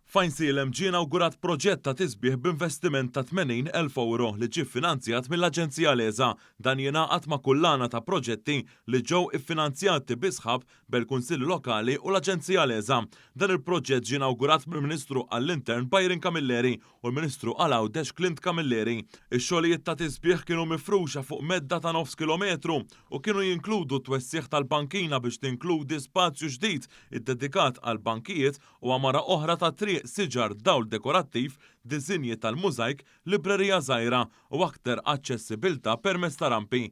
F'Għajnsielem ġie inawgurat proġett ta' tisbiħ b'investiment ta' 80,000 ewro li ġie ffinanzjat mill-Aġenzija LESA. Dan jingħaqad ma' kullana ta' proġetti li ġew iffinanzjati bi sħab bejn il-Kunsilli Lokali u l-Aġenzija LESA. Dan il-proġett ġie inawgurat mill-Ministru għall-Intern Byron Camilleri u l-Ministru għal Għawdex Clint Camilleri. Ix-xogħlijiet ta' tisbiħ kienu mifruxa fuq medda ta' nofs kilometru u kienu jinkludu t-twessigħ tal-bankina biex tinkludi spazju ġdid iddedikat għall-bankijiet u għamara oħra ta' triq, siġar, dawl dekorattiv, disinji tal-mużajk, librerija żgħira u aktar aċċessibilità permezz ta' rampi.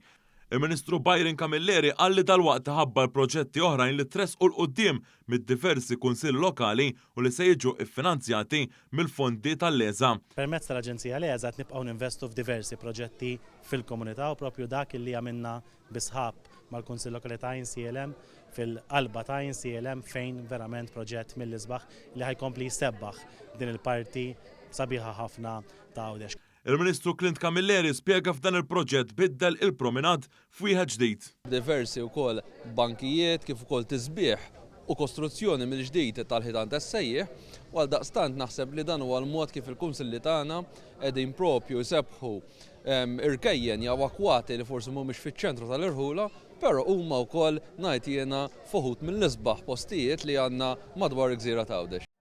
Il-Ministru Byron Camilleri qal li dalwaqt iħabbar proġetti oħrajn li tressqu 'l quddiem mid-diversi kunsilli lokali u li se jiġu ffinanzjati mill-fondi tal-LESA. Permezz tal-Aġenzija LESA qed nibqgħu ninvestu f'diversi proġetti fil-komunità u proprju dak li għamilna bi sħab mal-Kunsill Lokali ta' Għajnsielem fil-qalba ta' Għajnsielem fejn verament proġett mill-isbaħ li ħa jkompli jsebbaħ din il-parti sabiħa ħafna ta' Għawdex. Il-Ministru Clint Camilleri spjega f'dan il-proġett biddel il-promenade f'wieħed ġdid. Diversi wkoll bankijiet kif ukoll tisbiħ u kostruzzjoni mill-ġdid tal-ħitan tas-sejjieħ u għaldaqstant naħseb li dan huwa l-mod kif il-kunsilli tagħna qegħdin propju jsebbħu irkejjen jew akkwati li forsi mhumiex fiċ-ċentru tal-irħula, però huma wkoll ngħid jiena f'uħud mill-isbaħ postijiet li għandna madwar il-gżira t'Għawdex.